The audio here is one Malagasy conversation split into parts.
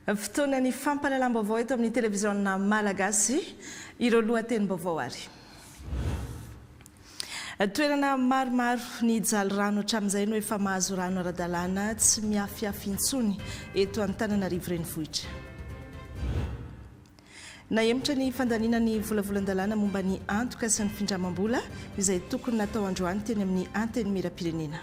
Fotoanan'ny fampahalalam-baovao eto amin'ny televiziona malagasy, ireo lohatenim-baovao ary. Toerana maromaro nijaly rano hatramin'izay no efa mahazo rano ara-dalàna tsy miafiafy intsony eto Antananarivo Renivohitra. Nahemotra ny fandaniana ny volavolan-dalàna momba ny antoka sy ny findramam-bola izay tokony natao androany teny amin'ny Antenimierampirenena.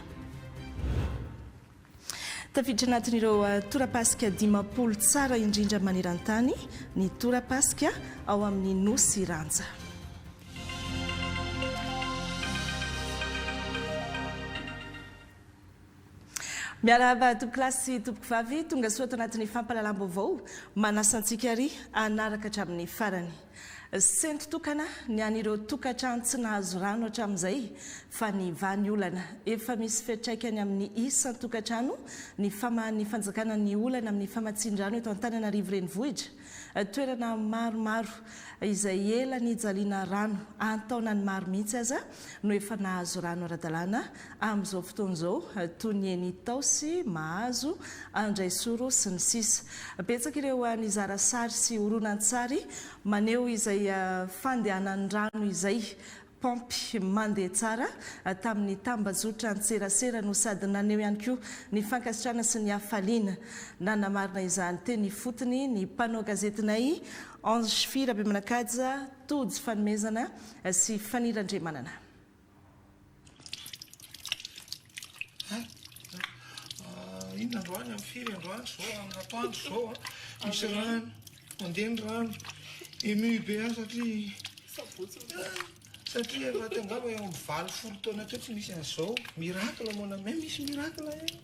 Tafiditra anatin'ireo torapasika 50 tsara indrindra maneran-tany ny torapasika ao amin'ny Nosy Ranja. Miarahaba tompokolahy sy tompokovavy, tonga soa ato anatin'ny fampahalalam-baovao, manasa antsika ary hanaraka hatramin'ny farany. Sento tokana ny an'ireo tokantrano tsy nahazo rano hatramin'izay fa nivaha ny olana. Efa misy fiantraikany amin'ny isan-tokantrano ny famahan'ny fanjakana ny olana amin'ny famatsian-drano eto Antananarivo Renivohitra. Toerana maromaro izay ela nijaliana rano an-taonany maro mihitsy aza no efa nahazo rano ara-dalàna amin'izao fotoana izao toy ny eny Itaosy, Mahazo, Andraisoro sy ny sisa. Betsaka ireo nizara sary sy horonantsary maneho izay fandehanan'ny rano izay. Paompy mandeha tsara tamin'ny tambajotran-tserasera no sady naneho ihany koa ny fankasitrahana sy ny hafaliana. Nanamarina izany teny ifotony ny mpanao gazetinay Ange Fy Rabemanankaja, Tojo Fanomezana sy Fanilo Andriamanana. Inona androany amin'ny firy androany zao amin'ny atoandro zao a misy rano mandeha ny rano ému be aho satria satria efa teo angamba eo amin'ny 80 taona teo tsy misy an'izao miracle mon ami misy miracle e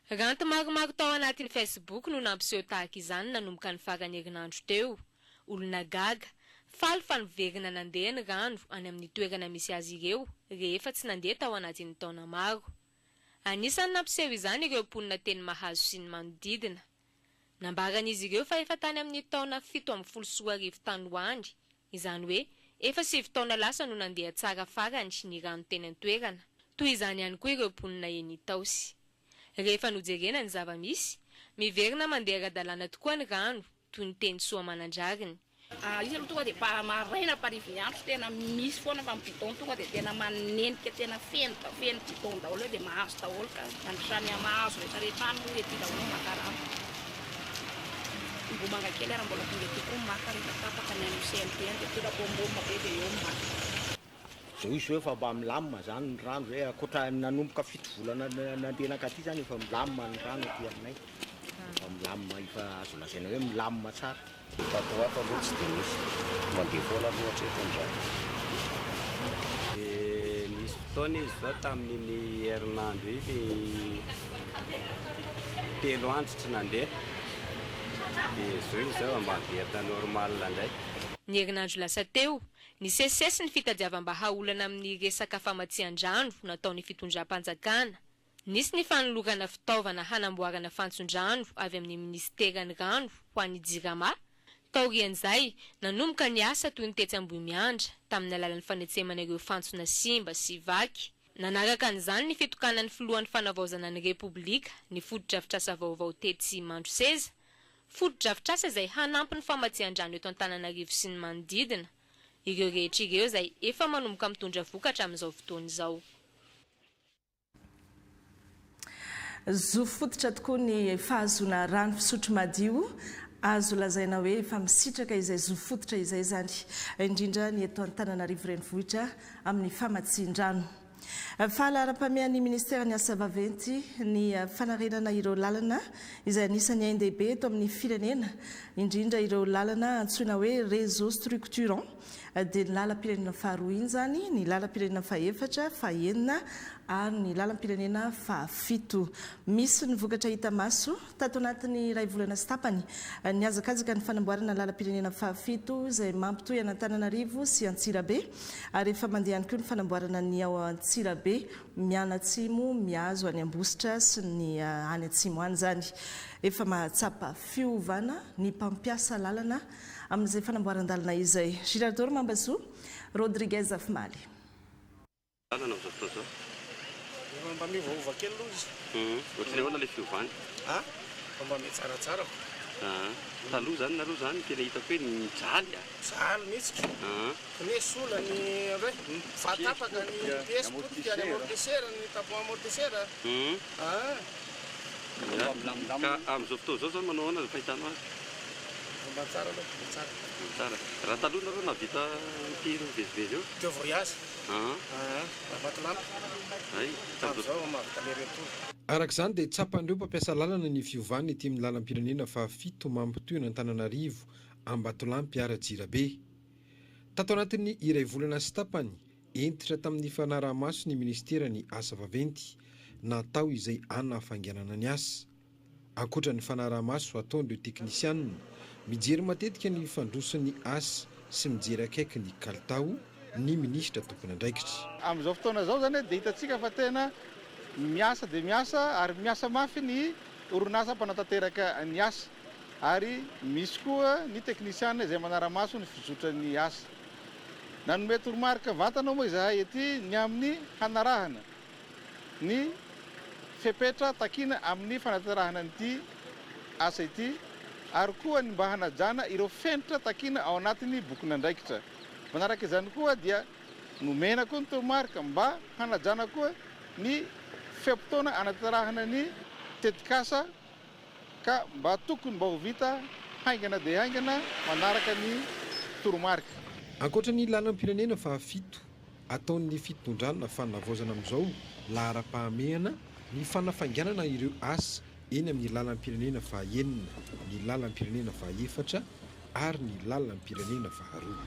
ha Ranty maromaro tao anatin'ny Facebook no nampiseho tahaka izany nanomboka ny faran'ny herinandro teo. Olona gaga, faly fa niverina nandeha ny rano any amin'ny toerana misy azy ireo rehefa tsy nandeha tao anatin'ny taona maro. Anisan'ny nampiseho izany ireo mponina teny Mahazo sy ny manodidina. Nambaran'izy ireo fa efa tany amin'ny taona 2017 tany ho any, izany hoe efa sivy taona lasa no nandeha tsara farany ny rano teny an-toerana. Toy izany ihany koa ireo mponina eny Itaosy. Rehefa nojerena ny zava-misy, miverina mandeha ara-dalàna tokoa ny rano toy ny teny Soamanandrariny. Izy aloha tonga dia pa maraina mparivo ny andro tena misy foana fa ny bidon tonga dia tena manenika tena feno da feno bidon daholo eo dia mahazo daholo ka mandritra ny mahazo rehetra rehetra any moa ety daholo no maka rano. Ambohimangakely ary mbola tonga ety koa maka rehefa tapaka ny any CMP any dia tonga bombom be dia eo maka. Zao izy zao efa mba milamina zany ny rano zay ankoatra nanomboka fito volana nandeha nankaty zany efa milamina ny rano aty aminay efa milamina efa azo lazaina hoe milamina tsara. Tato ho ato aloha tsy dia misy, mandeha foana aloha hatreto ny rano. Dia nisy fotoana izy zao tamin'iny herinandro iny telo andro tsy nandeha, dia zao izy zao mba miverina normal indray. Ny herinandro lasa teo, Nisesisesy ny fitadiavam-bahaolana amin'ny resaka famatsian-drano nataon'ny fitondram-panjakana. Nisy ny fanolorana fitaovana hanamboarana fantson-drano avy amin'ny minisiteran'ny rano ho an'ny Jirama. Taorian'izay, nanomboka ny asa toy ny tetsy Ambohimiandra, tamin'ny alalan'ny fanetsemana ireo fantsona simba sy vaky. Nanaraka an'izany ny fitokanan'ny filohan'ny fanavaozana ny Repoblika ny fotodrafitrasa vaovao tetsy Mandroseza, Fotodrafitrasa izay hanampy ny famatsian-drano eto Antananarivo sy ny manodidina. Ireo rehetra ireo izay efa manomboka mitondra vokatra amin'izao fotoana izao. Zo fototra tokoa ny fahazoana rano fisotro madio. Azo lazaina hoe efa misitraka izay zo fototra izay izany, indrindra ny eto Antananarivo Renivohitra amin'ny famatsian-drano. Fahalaharam-pahamehan'ny Minisiteran'ny Asa Vaventy ny fanarenana ireo lalana izay anisan'ny ain-dehibe eto amin'ny firenena, indrindra ireo lalana antsoina hoe réseau structurant, dia ny lalam-pirenena faharoa iny izany, ny lalam-pirenena fahefatra, fahenina ary ny lalam-pirenena fahafito. Misy ny vokatra hita maso. Tato anatin'ny iray volana sy tapany, nihazakazaka ny fanamboarana ny lalam-pirenena fahafito izay mampitohy an'Antananarivo sy Antsirabe ary efa mandeha ihany koa ny fanamboarana ny ao Antsirabe mianatsimo mihazo any Ambositra sy ny any atsimo any izany. Efa mahatsapa fiovana ny mpampiasa lalana amin'izay fanamboaran-dalana izay. Girardot Ramambazoa, Rodriguez Zafimaly. Lalana amin'izao fotoana izao. Efa mba miovaova kely aloha izy. Ohatran'ny ahoana ilay fiovany? A? Fa mba mihatsaratsara ko. Aa. Taloha zany nareo zany tena hitako hoe nijaly a. Jaly mihitsy ko. Aa. Pneu sola ny indray. Fa tapaka ny pièce potika ny amortisseur ny tampon amortisseur. Aa. Ya. Ka amin'izao fotoana izao zany manao ahoana ny fahitanao azy? Mba tsara aloha, mba tsara. Tsara. Raha taloha nareo nahavita impiry mivezivezy eo? Deux voyages. Aa. Aa. Ambatolampy. Hay. Amin'izao mahavita aller retour. Araka izany dia tsapan'ireo mpampiasa lalana ny fiovana ety amin'ny lalam-pirenena fahafito mampitohy an'Antananarivo, Ambatolampy ary Antsirabe. Tato anatin'ny iray volana sy tapany, hentitra tamin'ny fanaraha-maso ny minisiteran'ny Asa vaventy, natao izay hanafainganana ny asa. Ankoatra ny fanaraha-maso ataon'ireo teknisianina, mijery matetika ny fandroson'ny asa sy mijery akaiky ny kalitao ny minisitra tompon'andraikitra. Amin'izao fotoana izao izany dia hitantsika fa tena miasa dia miasa ary miasa mafy ny orinasa mpanatanteraka ny asa ary misy koa ny teknisiana izay manara-maso ny fizotran'ny asa. Nanome toromarika mivantana moa izahay ety ny amin'ny hanarahana ny fepetra takiana amin'ny fanatanterahana an'ity asa ity ary koa ny mba hanajana ireo fenitra takiana ao anatin'ny bokin'andraikitra. Manaraka izany koa dia nomena koa ny toromarika mba hanajana koa ny fe-potoana anatanterahana ny tetikasa ka mba tokony mba ho vita haingana dia haingana manaraka ny toromarika. Ankoatra ny lalam-pirenena fahafito, ataon'ny fitondrana fanavaozana amin'izao laharam-pahamehana ny fanafainganana ireo asa eny amin'ny lalam-pirenena fahaenina, ny lalam-pirenena fahaefatra ary ny lalam-pirenena faharoa.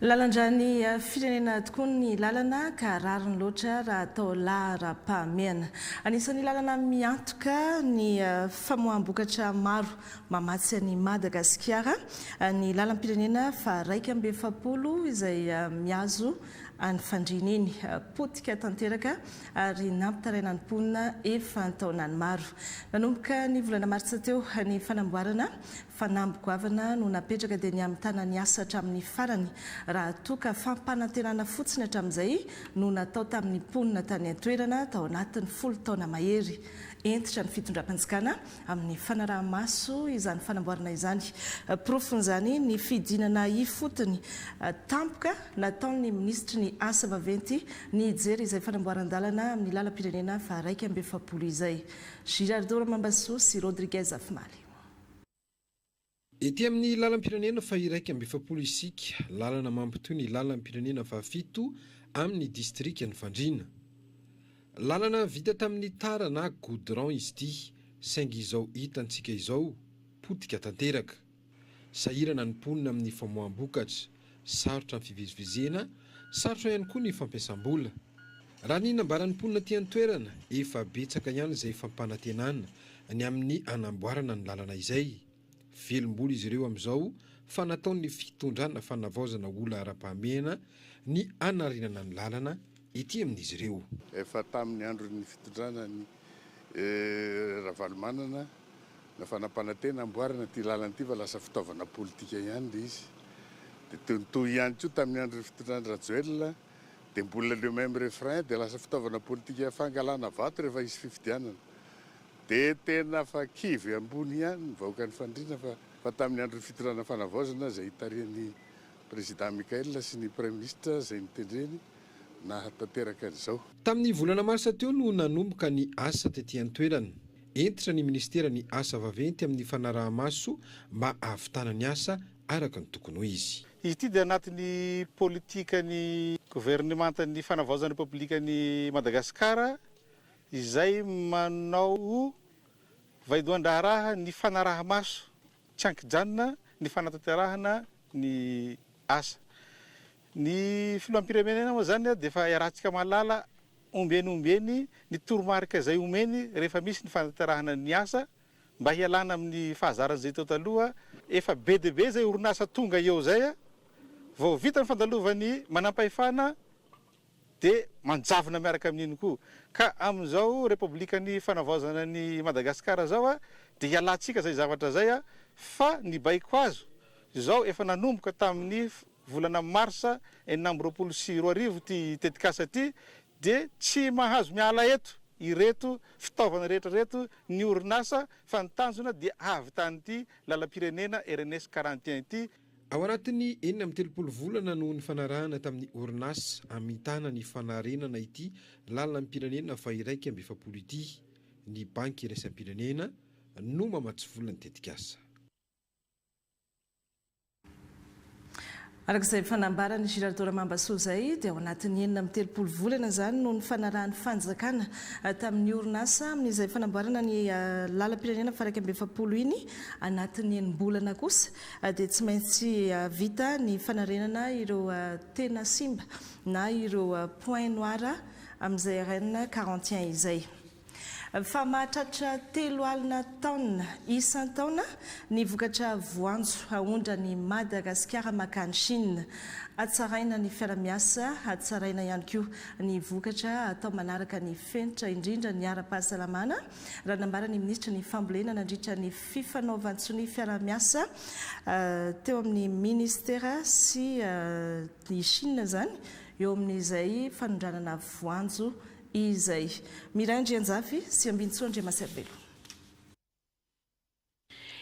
Lalan-dran'ny firenena tokoa ny lalana ka rariny loatra raha atao laharam-pahamehana. Anisan'ny lalana miantoka ny famoaham-bokatra maro mamatsy an'i Madagasikara ny lalam-pirenena faha-41 izay mihazo an'i Fandriana iny. Potika tanteraka ary nampitaraina ny mponina efa an-taonany maro. Nanomboka ny volana martsa teo ny fanamboarana Fanamby goavana no napetraka dia ny hamitana ny asa hatramin'ny farany raha toa ka fampanantenana fotsiny hatramin'izay no natao tamin'ny mponina tany an-toerana tao anatin'ny folo taona mahery. Hentitra ny fitondram-panjakana amin'ny fanaraha-maso izany fanamboarana izany. Porofon'izany ny fidinana ifotony tampoka nataon'ny minisitry ny Asa vaventy nijery izay fanamboaran-dalana amin'ny lalam-pirenena faha-41 izay. Girardeau Ramambasoa sy Rodriguez Zafimaly. Ety amin'ny lalam-pirenena faha-41 isika, lalana mampitohy ny lalam-pirenena fahafito amin'ny distrikan'i Fandriana. Lalana vita tamin'ny tara na goudron izy ity, saingy izao hitantsika izao, potika tanteraka. Sahirana ny mponina amin'ny famoaham-bokatra, sarotra ny fivezivezena, sarotra ihany koa ny fampiasam-bola. Raha ny nambaran'ny mponina aty an-toerana, efa betsaka ihany izay fampanantenana ny amin'ny hanamboarana ny lalana izay. Velom-bolo izy ireo amin'izao fa nataon'ny fitondrana fanavaozana ho laharam-pahamehana ny hanarenana ny lalana ety amin'izy ireo. Efa tamin'ny andron'ny fitondrana an'i Ravalomanana na fanampanantena amboarina ity lalana ity fa lasa fitaovana politika ihany ilay izy. Dia teo nitohy ihany koa tamin'ny andron'ny fitondran-dRajoelina dia mbola le même refrain dia lasa fitaovana politika fangalana vato rehefa hisy fifidianana. Dia tena fa kivy ambony ihany ny vahoakan'i Fandriana fa fa tamin'ny andron'ny fitondrana fanavaozana izay itarihan'ny Président Mickaël sy ny Praiminisitra izay notendreny nahatanteraka an'izao. Tamin'ny volana marsa teo no nanomboka ny asa tety an-toerana. Hentitra ny minisiteran'ny Asa vaventy amin'ny fanaraha-maso mba hahavitana ny asa araka ny tokony ho izy. Izy ity dia anatin'ny politikan'ny governemantan'ny fanavaozana Repoblikan'i Madagasikara izay manao ho vaidohan-draharaha ny fanaraha-maso tsy an-kijanona ny fanatanterahana ny asa. Ny filoham-pirenena moa izany dia efa iarahantsika mahalala ombieny ombieny ny toromarika izay omeny rehefa misy ny fanatanterahana ny asa mba hialana amin'ny fahazarana izay teo taloha. Efa be dia be izay orinasa tonga eo izay vao vita ny fandalovan'ny manampahefana dia manjavona miaraka amin'iny koa. Ka amin'izao Repoblikan'ny Fanavaozana an'i Madagasikara izao dia hialantsika izay zavatra izay fa ny baiko azo izao efa nanomboka tamin'ny volana marsa 2026 ity tetikasa ity. Dia tsy mahazo miala eto ireto fitaovana rehetra ireto ny orinasa fa ny tanjona dia hahavitan'ity lalam-pirenena RNS 41 ity. Ao anatin'ny 36 volana no nifanarahana tamin'ny orinasa hamitana ny fanarenana ity lalam-pirenena faha-41 ity. Ny Banky iraisam-pirenena no mamatsy vola ny tetikasa. Araka izay fanambaran'i Girardeau Ramambasoa izay dia ao anatin'ny 36 volana izany no nifanarahan'ny fanjakana tamin'ny orinasa amin'izay fanamboarana ny lalam-pirenena faha 41 iny. Anatin'ny enim-bolana kosa dia tsy maintsy vita ny fanarenana ireo tena simba na ireo points noirs amin'izay RN 41 izay. Fa mahatratra 30 taonina isan-taona ny vokatra voanjo aondran'i Madagasikara mankany Chine. Hatsaraina ny fiara-miasa, hatsaraina ihany koa ny vokatra atao manaraka ny fenitra, indrindra ny ara-pahasalamana, raha nambaran'ny minisitry ny Fambolena nandritra ny fifanaovan-tsonia fiaraha-miasa teo amin'ny minisitera sy i Chine izany eo amin'izay fanondranana voanjo Izay. Miray Andrianjafy sy Ambinintsoa Andriamasarivelo.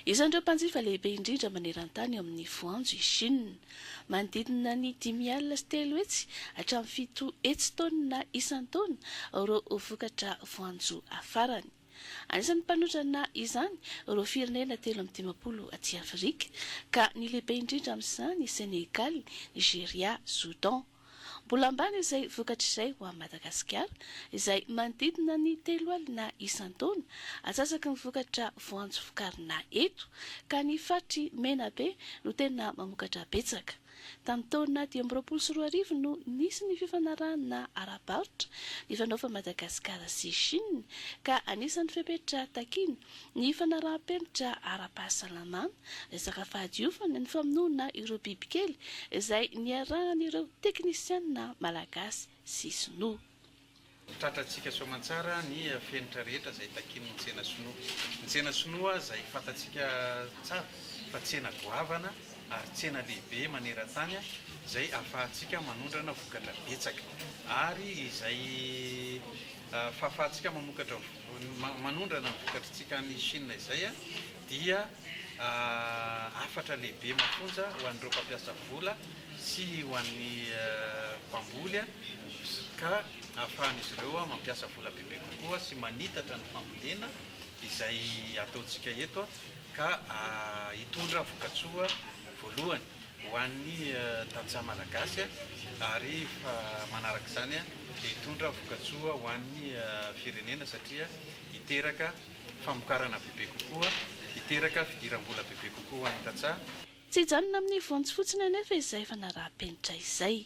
Isan'ireo mpanjifa lehibe indrindra maneran-tany eo amin'ny voanjo i Chine. Manodidina ny 350 hatramin'ny 700 taonina isan-taona ireo vokatra voanjo afarany. Anisan'ny mpanotrana izany ireo firenena 53 aty Afrika, ka ny lehibe indrindra amin'izany i Senegaly, Nigeria, Soudan. Mbola ambany izay vokatra izay ho an'i Madagasikara, izay manodidina ny 30 isan-taona, atsasaky ny vokatra voanjo vokarina eto, ka ny faritr'i Menabe no tena mamokatra betsaka. Tamin'ny taona 2025 no nisy ny fifanarahana ara-barotra nifanaovan'i Madagasikara sy Chine, ka anisan'ny fepetra takiana ny fanaraham-penitra ara-pahasalamana, resaka fahadiovana, ny famonoana ireo bibikely izay niarahan'ireo teknisianina malagasy sy sinoa. Tratrantsika soamantsara ny fenitra rehetra izay takian'ny tsena sinoa. Ny tsena sinoa izay fantatsika tsara fa tsena goavana ary tsena lehibe maneran-tany izay ahafahantsika manondrana vokatra betsaka ary izay fahafahantsika mamokatra manondrana ny vokatritsika any Chine izay dia hafatra lehibe mafonja ho an'ireo mpampiasa vola sy ho an'ny mpamboly ka ahafahan'izy ireo mampiasa vola bebe kokoa sy manitatra ny fambolena izay ataontsika eto ka hitondra vokatsoa voalohany ho an'ny tantsaha malagasy ary manaraka izany dia hitondra vokatsoa ho an'ny firenena satria hiteraka famokarana bebe kokoa, hiteraka fidiram-bola bebe kokoa ho an'ny tantsaha. Tsy hijanona amin'ny voanjo fotsiny anefa izay fanaraham-penitra izay.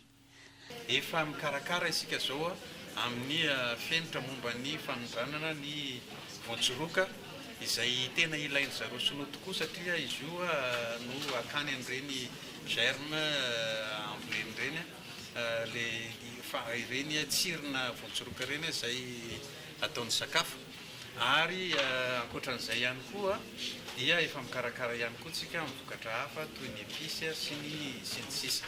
Efa mikarakara isika izao amin'ny fenitra momba ny fanondranana ny voantsoroka izay tena ilain-dry zareo sinoa tokoa satria izy io no hakany an'ireny germe amboleny ireny, ireny tsirona voantsoroka ireny izay ataony sakafo. Ary ankoatran'izay ihany koa dia efa mikarakara ihany koa tsika amin'ny vokatra hafa toy ny épices sy ny sy ny sisa.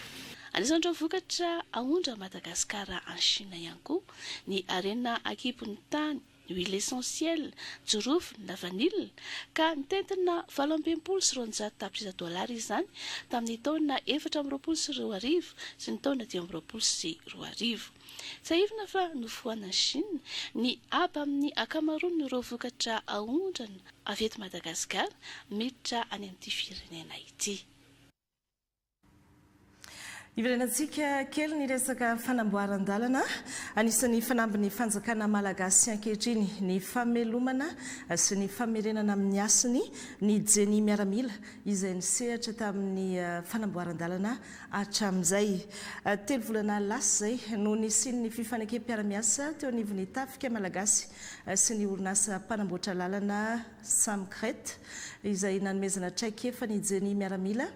Anisan'ireo vokatra aondra Madagasikara any Chine ihany koa ny harena ankibon'ny tany, ny huile essentielle, jirofo, ny lavanila, ka nitentina 268 tapitrisa dolara izany tamin'ny taona 2024 sy ny taona 2025. Tsiahivina fa nofoanan'i Chine ny haba amin'ny ankamaroan'ireo vokatra aondrana avy eto Madagasikara miditra any amin'ity firenena ity. Hiverenantsika kely ny resaka fanamboaran-dalana. Anisan'ny fanambin'ny fanjakana malagasy ankehitriny ny famelomana sy ny famerenana amin'ny hasiny ny jenia miaramila izay nisehatra tamin'ny fanamboaran-dalana hatramin'izay. Telo volana lasa izay no nisian'ny fifanekem-piarahamiasa teo anivon'ny Tafika Malagasy sy ny orinasa mpanamboatra lalana Samcret izay nanomezana traikefa ny jenia miaramila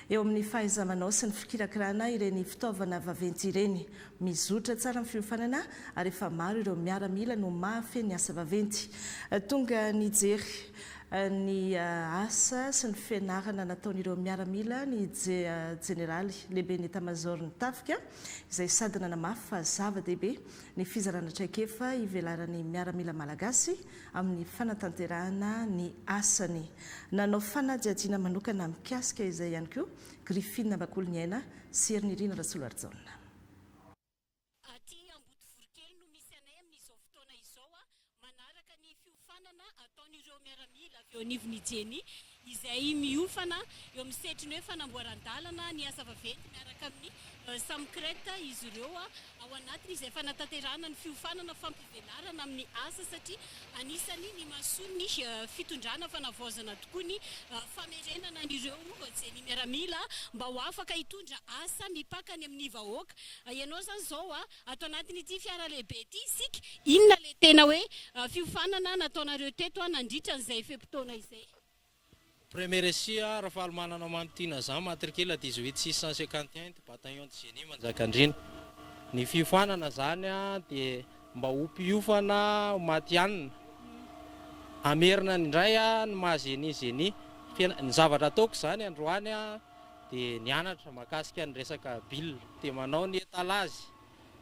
eo amin'ny fahaiza-manao sy ny fikirakirana ireny fitaovana vaventy ireny. Mizotra tsara ny fiofanana ary efa maro ireo miaramila no mahafehy ny asa vaventy. Tonga nijery. ny asa sy ny fianarana nataon'ireo miaramila ny Jeneraly lehiben'ny Etamazaoron'ny Tafika, izay sady nanamafy fa zava-dehibe ny fizarana traikefa ivelaran'ny miaramila malagasy amin'ny fanatanterahana ny asany. Nanao fanadihadiana manokana mikasika izay ihany koa Griffine Bakoliniaina sy Herinirina Rasoloarijaona. Aty Ambodivorokely no misy anay amin'izao fotoana izao, manaraka ny fiofanana ataon'ireo miaramila avy eo anivon'ny Jeni izay miofana eo amin'ny sehatry ny hoe fanamboaran-dalana ny asa vaventy miaraka amin'ny Samcret izy ireo ao anatin'izay fanatanterahana ny fiofanana fampivelarana amin'ny asa satria anisan'ny nimasoan'ny fitondrana fanavaozana tokoa ny famerenana an'ireo Jeni miaramila mba ho afaka hitondra asa mipaka any amin'ny vahoaka. Ianao izany izao ato anatin'ity fiara lehibe ity isika, inona ilay tena hoe fiofanana nataonareo teto nandritra an'izay fe-potoana izay? Premier Récit, Rafalimanana Mamitiana Jean, matricule 18 651, bataillon de génie Manjakandriana. Ny fiofanana izany dia mba ho mpiofana ho matihanina, hamerina indray ny maha génie génie. Ny zavatra ataoko izany androany dia nianatra mahakasika ny resaka bile, dia manao ny étalage,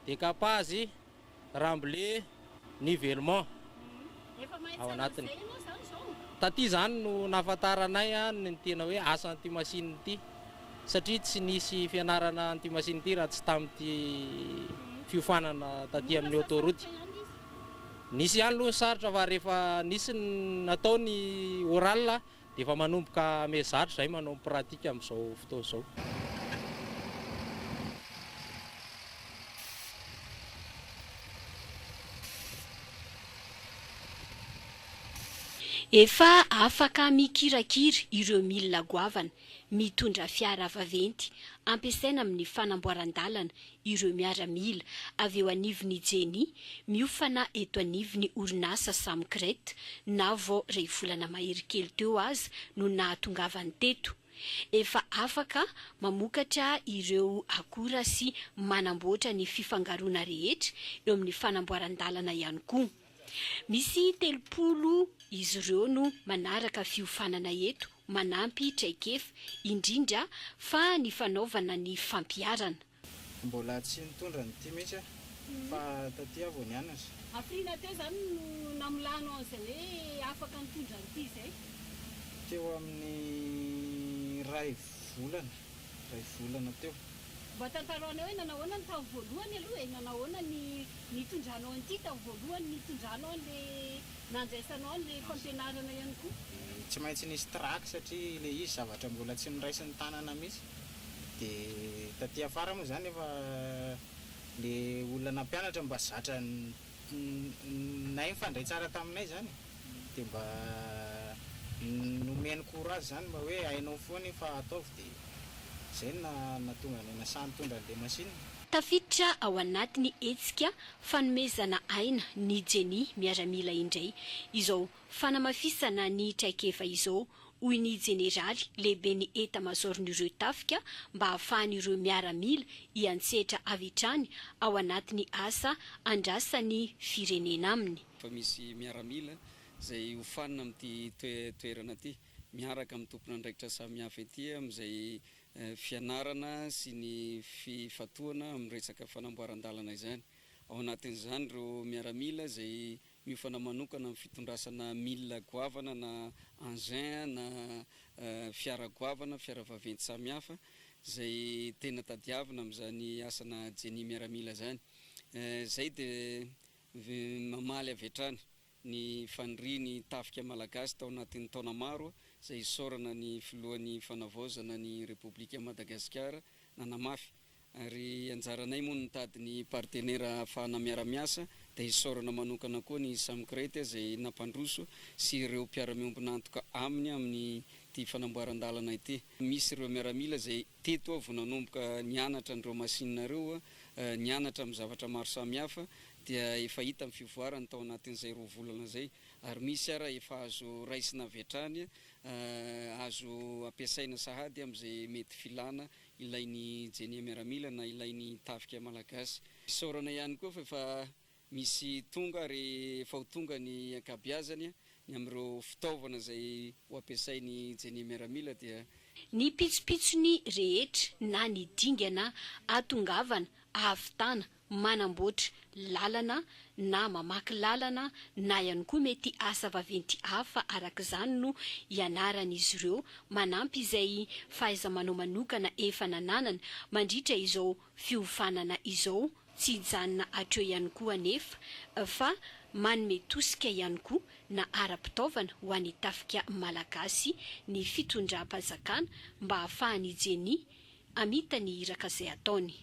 décapage, remblai, nivellement ao anatiny. Taty izany no nahafantaranay ny tena hoe asan'ity machine ity satria tsy nisy fianarana an'ity machine ity raha tsy tamin'ity fiofanana taty amin'ny autoroute. Nisy ihany aloha ny sarotra fa rehefa nisy ny natao ny oral Dia efa manomboka mezatra izahay manao ny pratique amin'izao fotoana izao. Efa afaka mikirakira ireo milina goavana mitondra fiara vaventy ampiasaina amin'ny fanamboaran-dalana ireo miaramila avy eo anivon'ny Jeni miofana eto anivon'ny orinasa Samcret na vao iray volana mahery kely teo aza no nahatongavany teto. Efa afaka mamokatra ireo akora sy manamboatra ny fifangaroana rehetra eo amin'ny fanamboaran-dalana ihany koa. Misy 30 izy ireo no manaraka fiofanana eto manampy traikefa, indrindra fa ny fanaovana ny fampiharana. Mbola tsy nitondra an'ity mihitsy aho fa taty aho vao nianatra. Hafiriana teo izany no namolahanao an'izay hoe afaka nitondra an'ity izay? Teo amin'ny iray volana, iray volana teo. Mba tantarao anay hoe nanao ahoana ny tamin'ny voalohany aloha e? Nanao ahoana ny nitondranao an'ity tamin'ny voalohany, nitondranao an'ilay nandraisanao an'ilay fampianarana ihany koa? Tsy maintsy nisy trac satria ilay izy zavatra mbola tsy noraisin'ny tanana mihitsy. Dia taty afara moa izany efa le olona nampianatra mba zatra nay nifandray tsara taminay izany dia mba nomeny courage izany mba hoe hainao foana io fa ataovy dia izay no nahatonga anay nasahy nitondra an'ilay machine. Tafiditra ao anatin'ny hetsika fanomezana aina ny Jenia miaramila indray izao fanamafisana ny traikefa izao, hoy ny jeneraly lehiben'ny etamazaoron'ireo tafika mba hahafahan'ireo miaramila hiantsehatra avy hatrany ao anatin'ny asa andrasan'ny firenena aminy. Fa misy miaramila izay hofanina amin'ity toerana ity, miaraka amin'ny tompon'andraikitra samihafa ety amin'izay fianarana sy ny fifantohana amin'ny resaka fanamboaran-dalana izany. Ao anatin'izany ireo miaramila izay Miofana manokana amin'ny fitondrasana milina goavana na engin na fiara goavana, fiara vaventy samihafa izay tena tadiavina amin'izany asana jenia miaramila izany. Izay dia mamaly avy hatrany ny fanirian'ny tafika malagasy tao anatin'ny taona maro izay isaorana ny filohan'ny fanavaozana ny Repoblika Madagasikara nanamafy Ary anjaranay moa ny mitady ny partenera ahafahana miara-miasa, dia isaorana manokana koa ny Samcret izay nampandroso sy ireo mpiara-miombon'antoka aminy amin'ity fanamboaran-dalana ity. Misy ireo miaramila izay teto vao nanomboka nianatra an'ireo machine ireo, nianatra amin'ny zavatra maro samihafa, dia efa hita ny fivoarany tao anatin'izay roa volana izay, ary misy ara efa azo raisina avy hatrany, azo ampiasaina sahady amin'izay mety filana ilain'ny Jenia miaramila na ilain'ny tafika malagasy. Isaorana ihany koa fa efa misy tonga ary efa ho tonga ny ankabeazany. Ny amin'ireo fitaovana izay ho ampiasain'ny Jenia Miaramila dia. Ny pitsopitsony rehetra na ny dingana ahatongavana ahavitana manamboatra lalana na mamaky lalana na ihany koa mety asa vaventy hafa araka izany no ianaran'izy ireo manampy izay fahaiza-manao manokana efa nananana mandritra izao fiofanana izao Tsy hijanona hatreo ihany koa anefa fa manome tosika ihany koa na ara-pitaovana ho an'ny tafika malagasy ny fitondram-panjakana mba hahafahan'i Jenny hamita ny iraka izay ataony.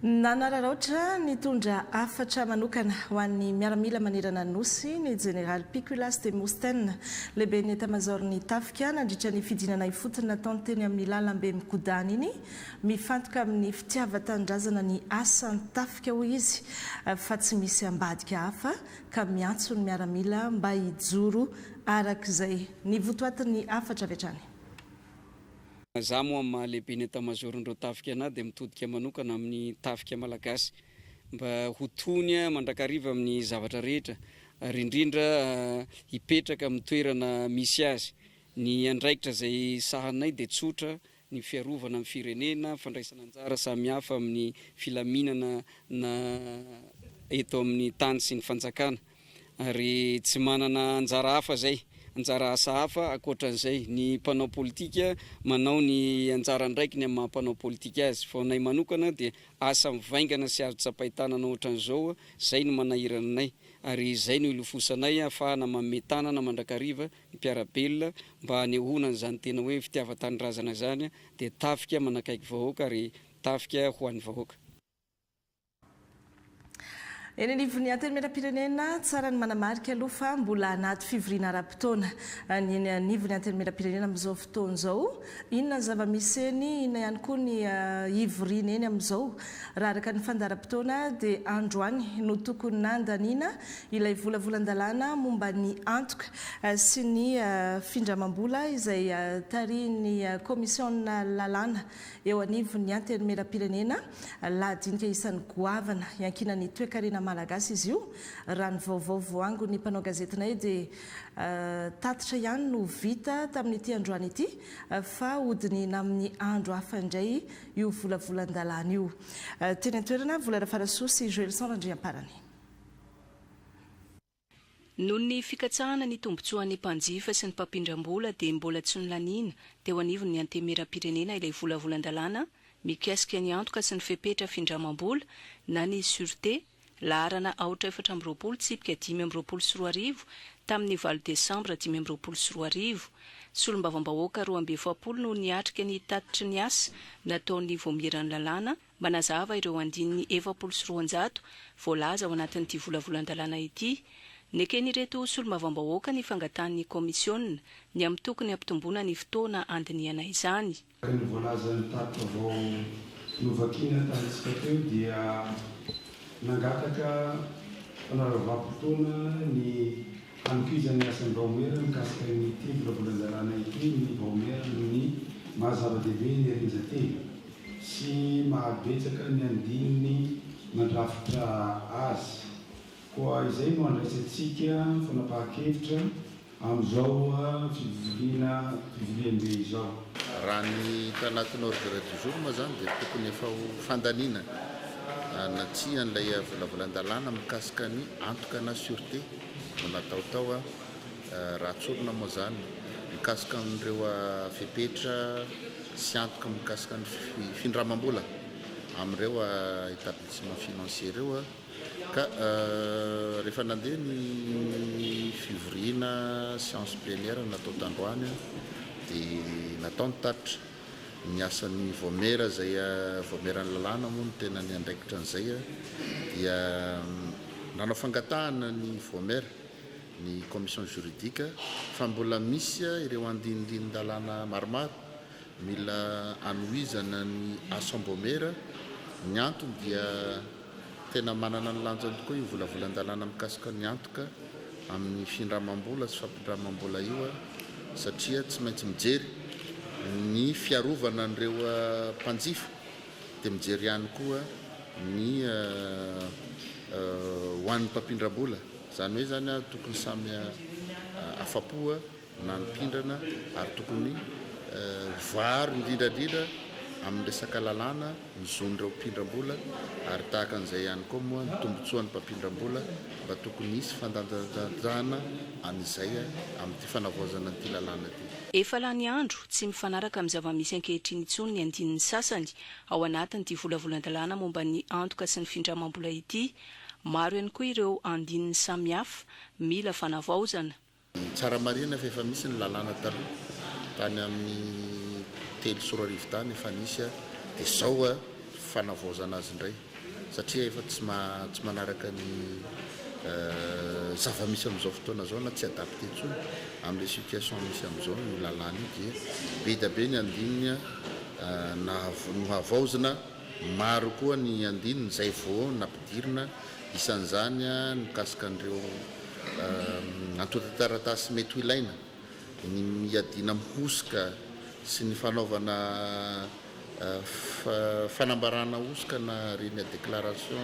Nanararaotra nitondra hafatra manokana ho an'ny miaramila manerana ny Nosy ny Jeneraly Piculas Demosthène, lehiben'ny etamazaoron'ny tafika, nandritra ny fidinana ifotony nataony teny amin'ny lalambe migodàna iny. Mifantoka amin'ny fitiavan-tanindrazana ny asan'ny tafika, hoy izy, fa tsy misy ambadika hafa ka miantso ny miaramila mba hijoro araka izay ny votoatin'ny hafatra avy hatrany. Za moa amin'ny maha lehiben'ny etamazaoron'ireo tafika anah dia mitodika manokana amin'ny tafika malagasy mba ho tony mandrakariva amin'ny zavatra rehetra ary indrindra hipetraka amin'ny toerana misy azy. Ny andraikitra izay sahaninay dia tsotra, ny fiarovana ny firenena, fandraisana anjara samihafa amin'ny filaminana na eto amin'ny tany sy ny fanjakana. Ary tsy manana anjara hafa izay, anjara asa hafa ankoatran'izay. Ny mpanao politika manao ny anjara andraikiny amin'ny maha mpanao politika azy. Fa ho anay manokana dia asa mivaingana sy azo tsapain-tanana ohatran'izao, izay no manahirana anay. Ary izay no ilofosanay ahafahana manome tanana mandrakariva ny mpiara-belona mba hanehoana an'izany tena hoe fitiavan-tanindrazana izany dia tafika manakaiky vahoaka ary tafika ho an'ny vahoaka. Eny anivon'ny Antenimierampirenena, tsara ny manamarika aloha fa mbola anaty fivoriana ara-potoana ny eny anivon'ny Antenimierampirenena amin'izao fotoana izao. Inona ny zava-misy eny, inona ihany koa ny hivoriana eny amin'izao? Raha araka ny fandaharam-potoana dia androany no tokony nandaniana ilay volavolan-dalàna momba ny antoka sy ny findramam-bola izay tarihin'ny kaomisiona lalàna eo anivon'ny Antenimierampirenena. Lahadinika isan'ny goavana iankinan'ny toekarena malagasy izy io. Raha ny vaovao voangon'ny mpanao gazetinay dia tatitra ihany no vita tamin'ity androany ity fa hodinihina amin'ny andro hafa indray io volavolan-dalàna io. Teny an-toerana, Vola Rafarasoa sy Joelson Randriamparany. Noho ny fikatsahana ny tombontsoan'ny mpanjifa sy ny mpampindram-bola dia mbola tsy nolaniana teo anivon'ny Antenimierampirenena ilay volavolan-dalàna mikasika ny antoka sy ny fepetra findramam-bola na ny sûreté, laharana aotra 24 tsipika 2025 tamin'ny valo desambra 2025. Solombavambahoaka 42 no niatrika ny tatitry ny asa nataon'ny Vaomieran'ny lalàna Manazava ireo andininy 240 voalaza ao anatin'ity volavolan-dalàna ity. Neken'ireto solombavambahoaka ny fangatahan'ny kaomisiona ny amin'ny tokony hampitomboana ny fotoana handinihana izany. Araka ny voalazan'ny tatitra vao novakiana tamintsika teo dia nangataka fanaravam-potoana ny hanohizana ny asan'ny vaomiera mikasika an'ity volavolan-dalàna ity ny vaomiera amin'ny maha zava-dehibe ny rijan-teny. sy mahabetsaka ny andininy mandrafitra azy. Koa izay no andraisantsika fanapahan-kevitra amin'izao fivoriana fivoriambe izao. Raha ny tanatin'ny ordre du jour moa izany dia tokony efa ho fandaniana na tsia an'ilay volavolan-dalàna mikasika ny antoka na sûreté no natao tao. Raha tsorina moa izany, mikasika an'ireo fepetra sy antoka mikasika ny findramam-bola amin'ireo établissement financier ireo ka rehefa nandeha ny fivoriana séance plénière natao tandroany dia natao ny tatitra ny asan'ny vaomiera izay vaomieran'ny lalàna moa no tena niandraikitra an'izay dia nanao fangatahana ny vaomiera ny commission juridique fa mbola misy ireo andinindinin-dalàna maromaro mila anohizana ny asam-baomiera, ny antony dia tena manana ny lanjany tokoa io volavolan-dalàna mikasika ny antoka amin'ny findramam-bola sy fampindramam-bola io satria tsy maintsy mijery ny fiarovana an'ireo mpanjifa dia mijery ihany koa ny. ho an'ny mpampindram-bola. Izany hoe izany tokony samy afa-po na ny mpindrana ary tokony ho voaaro indrindra indrindra amin'ny resaka lalàna ny zon'ireo mpindram-bola ary tahaka an'izay ihany koa moa ny tombotsoan'ny mpampindram-bola mba tokony hisy fandanjandanjana an'izay amin'ity fanavaozana an'ity lalàna ity. Efa lany andro, tsy mifanaraka amin'ny zava-misy ankehitriny intsony ny andininy sasany ao anatin'ity volavolan-dalàna momba ny antoka sy ny findramam-bola ity. Maro ihany koa ireo andininy samihafa mila fanavaozana. Tsara marihina fa efa misy ny lalàna taloha, tany amin'ny 2003 tany efa nisy dia izao fanavaozana azy indray satria efa tsy tsy manaraka ny zava-misy amin'izao fotoana izao na tsy adapté intsony amin'ilay situation misy amin'izao io lalàna io dia be dia be ny andininy nohavaozina, maro koa ny andininy izay vao nampidirina, isan'izany ny mikasika an'ireo antontan-taratasy mety ho ilaina, ny hiadiana amin'ny hosoka sy ny fanaovana fanambarana hosoka na ireny déclaration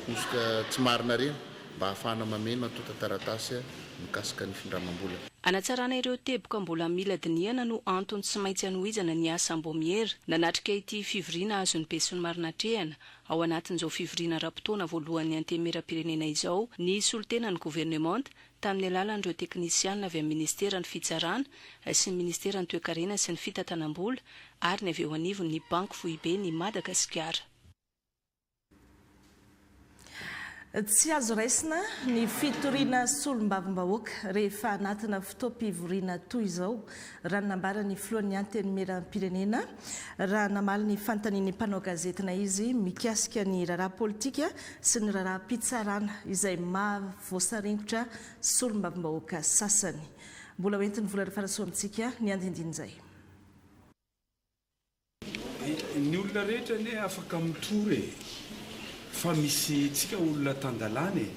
hosoka tsy marina ireny mba hahafahana mameno antontan-taratasy mikasika ny findramam-bola. Hanatsarana ireo teboka mbola mila dinihana no antony tsy maintsy hanohizana ny asa Ambomiera. Nanatrika ity fivoriana azon'ny besinimaro natrehana ao anatin'izao fivoriana ara-potoana voalohan'ny Antenimierampirenena izao ny solontenan'ny governemanta tamin'ny alalan'ireo teknisianina avy amin'ny Ministeran'ny Fitsarana sy ny Ministeran'ny Toekarena sy ny Fitantanam-bola ary ny avy eo anivon'ny Banky Foiben'i Madagasikara. Tsy azo raisina ny fitoriana solombavambahoaka rehefa anatina fotoam-pivoriana toy izao, raha ny nambaran'ny filohan'ny Antenimierampirenena raha namaly ny fanontanian'ny mpanao gazetina izy mikasika ny raharaha politika sy ny raharaham-pitsarana izay maha voasaringotra solombavambahoaka sasany. Mbola hoentin'i Vola Rafarasoa amintsika ny andindinin'izay. Ny olona rehetra anie afaka mitory e! Fa misy tsika olona tan-dalàna e!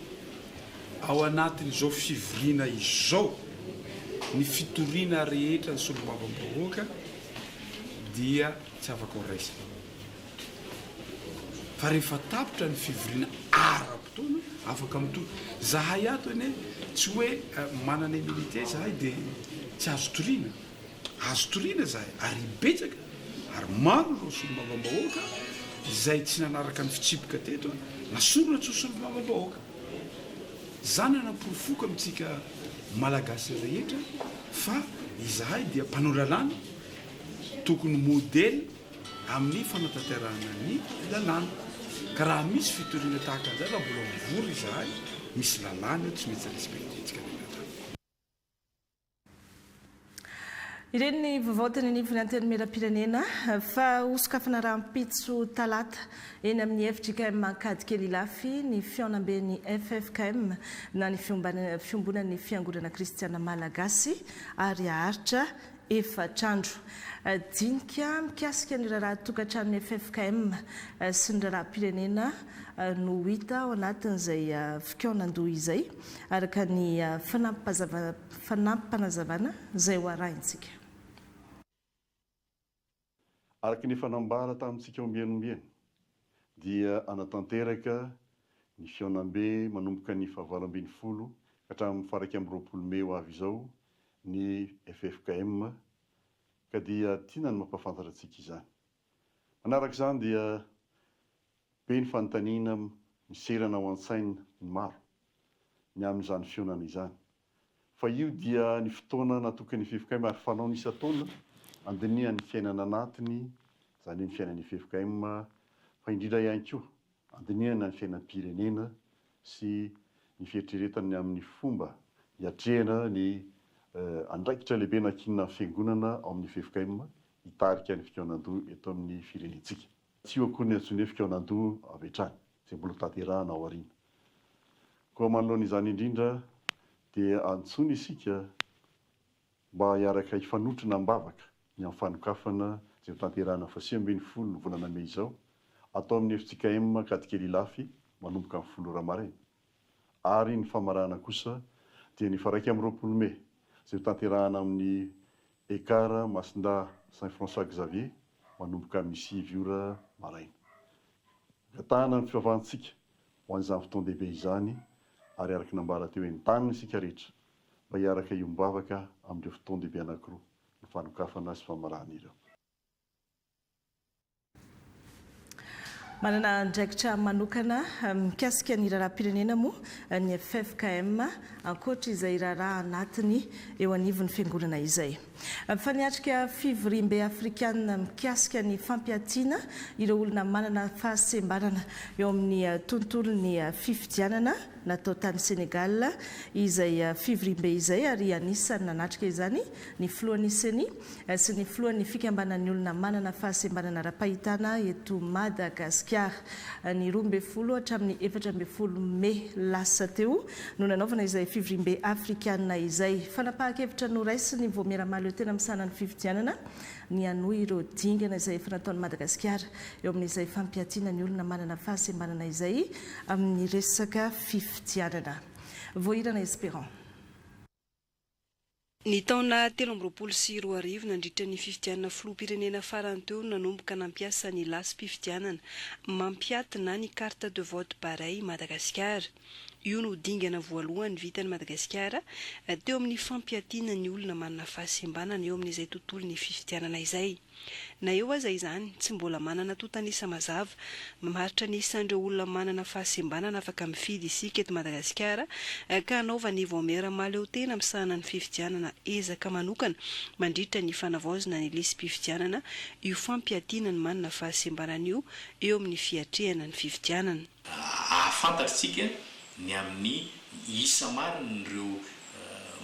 Ao anatin'izao fivoriana izao, ny fitoriana rehetra ny solombavambahoaka dia tsy afaka ho raisina. Fa rehefa tapitra ny fivoriana ara-potoana, afaka mitory. Zahay ato anie tsy hoe manana immunité zahay dia tsy azo toriana. Azo toriana izahay ary betsaka ary maro ireo solombavambahoaka izay tsy nanaraka ny fitsipika teto nasorina tsy ho solombavambahoaka. Izany hanaporofoako amintsika Malagasy rehetra fa izahay dia mpanao lalàna tokony modely amin'ny fanatanterahana ny lalàna. Ka raha misy fitoriana tahaka an'izay raha mbola mivory izahay, misy lalàna eo tsy maintsy respecter-ntsika ny lalàna. Ireny ny vaovao teny anivon'ny Antenimierampirenena fa hosokafana rahampitso talata eny amin'ny fjkm Ankadikely Ilafy ny fihaonamben'ny ffkm na ny Fiombonan'ny Fiangonana Kristiana Malagasy ary haharitra efatr'andro. Dinika mikasika ny raharaha tokantranon'ny ffkm sy ny raharaham-pirenena no ho hita ao anatin'izay fikaonandoha izay, araka ny fanampim-panazavana izay ho arahintsika. Araka ny efa nambara tamintsika ombieny ombieny dia hanatanteraka ny fihaonambe manomboka ny faha-18 ka hatramin'ny faha-21 mey ho avy izao ny ffkm ka dia tiana ny mampahafantatra antsika izany. Manaraka izany dia be ny fanontaniana miserana ao an-tsain ny maro ny amin'izany fihaonana izany. Fa io dia ny fotoana natokan'ny ffkm ary fanaony isan-taona andinihany ny fiainana anatiny, izany hoe ny fiainan'ny ffkm, fa indrindra ihany koa andinihana ny fiainam-pirenena sy ny fieritreretana ny amin'ny fomba hiatrehana ny andraikitra lehibe nankinina amin'ny Fiangonana ao amin'ny ffkm hitarika ny fikaonandoha eto amin'ny firenentsika. Tsy io akory ny antsoiny hoe fikaonandoha avy hatrany, izay mbola hotanterahana ao aoriana. Koa manoloana izany indrindra dia antsoina isika mba hiaraka hifanotrona am-bavaka ny amin'ny fanokafana izay hotanterahana faha-19 ny volana mey izao, atao amin'ny fjkm Ankadikely Ilafy manomboka amin'ny folo ora maraina. Ary ny famarana kosa dia ny faha-21 mey izay hotanterahana amin'ny Ekar Masindahy Saint François Xavier manomboka amin'ny sivy ora maraina. Angatahana ny fivavahantsika. ho an'izany fotoan-dehibe izany ary araka ny nambara teo entanina isika rehetra mba hiaraka hiombavaka amin'ireo fotoan-dehibe anankiroa, ny fanokafana sy famarana ireo. Manana andraikitra manokana mikasika ny raharaham-pirenena moa ny ffkm ankoatra izay raharaha anatiny eo anivon'ny fiangonana izay. Fa niatrika fivoriambe afrikanina mikasika ny fampiatiana ireo olona manana fahasembanana eo amin'ny tontolon'ny fifidianana natao tany Sénégal izay fivoriambe izay ary anisan'ny nanatrika izany ny filohan'ny Ceni sy ny filohan'ny fikambanan'ny olona manana fahasembanana ara-pahitana eto Madagasikara. Ny 12 hatramin'ny 14 mey lasa teo no nanaovana izay fivoriambe afrikanina izay. Fanapahan-kevitra noraisin'ny Vaomiera Mahaleo Tena misahana ny fifidianana ny hanohy ireo dingana izay efa nataon'i Madagasikara eo amin'izay fampiatiana ny olona manana fahasembanana izay amin'ny resaka fifidianana. Voahirana Espérant. Ny taona 2023, nandritra ny fifidianana filoham-pirenena farany teo no nanomboka nampiasa ny lasi-pifidianana mampiaty na ny carte de vote Bareil Madagasikara. Io no dingana voalohany vitan'i Madagasikara teo amin'ny fampiatiana ny olona manana fahasembanana eo amin'izay tontolon'ny fifidianana izay. Na eo aza izany, tsy mbola manana antontan'isa mazava mamaritra ny isan'ireo olona manana fahasembanana afaka mifidy isika eto Madagasikara ka hanaovan'ny Vaomiera mahaleotena misahana ny fifidianana ezaka manokana mandritra ny fanavaozana ny lisi-pifidianana io fampiatiana ny manana fahasembanana io eo amin'ny fiatrehana ny fifidianana. Ahafantatr'tsika ny amin'ny isa marin'ireo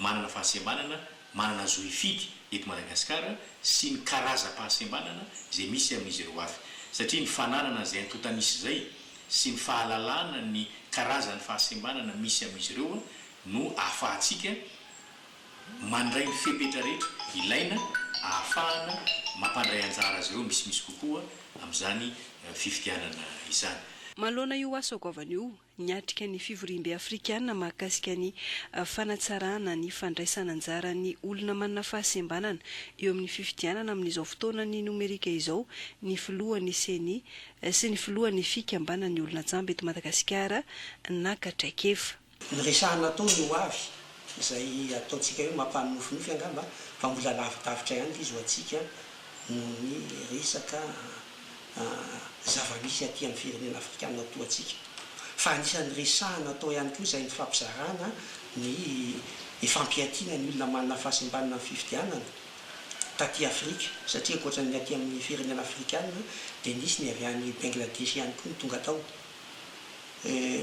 manana fahasembanana manana zo hifidy eto Madagasikara sy ny karazam-pahasembanana izay misy amin'izy ireo avy. Satria ny fananana izay antontan'isa izay sy ny fahalalana ny karazan'ny fahasembanana misy amin'izy ireo no ahafahantsika mandray ny fepetra rehetra ilaina ahafahana mampandray anjara azy ireo misimisy kokoa amin'izany fifidianana izany. Manoloana io asa goavana io, Niatrika ny fivoriambe afrikana mahakasika ny fanatsarana ny fandraisana anjaran'ny olona manana fahasembanana eo amin'ny fifidianana amin'izao fotoanan'ny nomerika izao ny filohan'ny Ceni sy ny filohan'ny fikambanan'ny olona jamba eto Madagasikara naka traikefa. Niresahana tao ny ho avy, izay ataontsika hoe mampanonofinofy angamba, fa mbola lavidavitra ihany ilay izy ho antsika noho ny resaka zava-misy aty amin'ny firenena afrikana toa antsika. Fa anisan'ny resahana atao ihany koa izay nifampizarana ny fampiatiana ny olona manana fahasembanana amin'ny fifidianana taty Afrika, satria ankoatra ny aty amin'ny firenena afrikana dia nisy ny avy any Bengladesh ihany koa no tonga tao.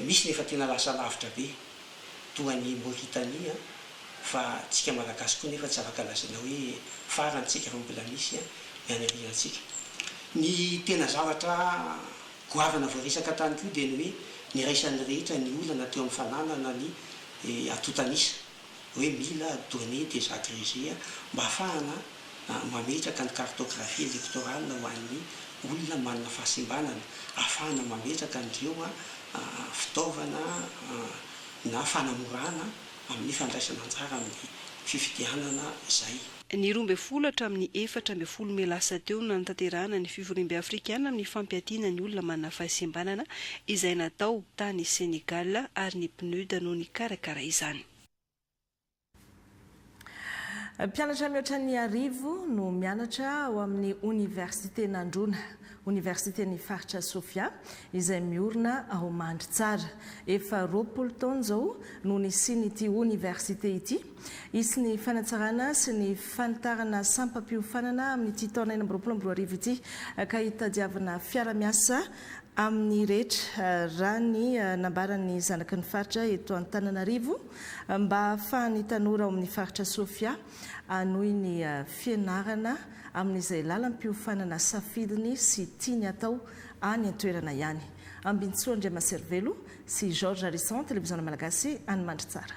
Misy ny efa tena lasa lavitra be toa an'i Mauritanie fa tsika Malagasy koa nefa tsy afaka lazaina hoe farany tsika fa mbola misy ny any aoriantsika. Ny tena zavatra goavana voaresaka tany koa dia ny hoe niraisan'ny rehetra ny olana teo amin'ny fananana ny antontan'isa hoe mila données désagrégées mba hahafahana mametraka ny cartographie électorale ho an'ny olona manana fahasembanana, ahafahana mametraka an'ireo fitaovana na fanamorana amin'ny fandraisana anjara amin'ny fifidianana izay. Ny 12 hatramin'ny 14 mey lasa teo no nanatanterahana ny fivoriambe afrikana amin'ny fampiatiana ny olona manana fahasembanana izay natao tany Sénégal ary ny PNUD no nikarakara izany. Mpianatra mihoatra ny arivo no mianatra ao amin'ny Oniversiten'Androna, Oniversiten'ny Faritra Sofia, izay miorina ao Mandritsara. Efa 20 taona izao no nisian'ity oniversite ity. Hisy ny fanatsarana sy ny fanitarana sampam-piofanana amin'ity taona 2026 ity ka hitadiavana fiara-miasa amin'ny rehetra, raha ny nambaran'ny zanaky ny faritra eto Antananarivo, mba hahafahan'ny tanora ao amin'ny faritra Sofia hanohy ny fianarana amin'izay lalam-piofanana safidiny sy tiany hatao any an-toerana ihany. Ambintsoa Andriamaserivelo sy Georges Harrison, Televiziona Malagasy any Mandritsara.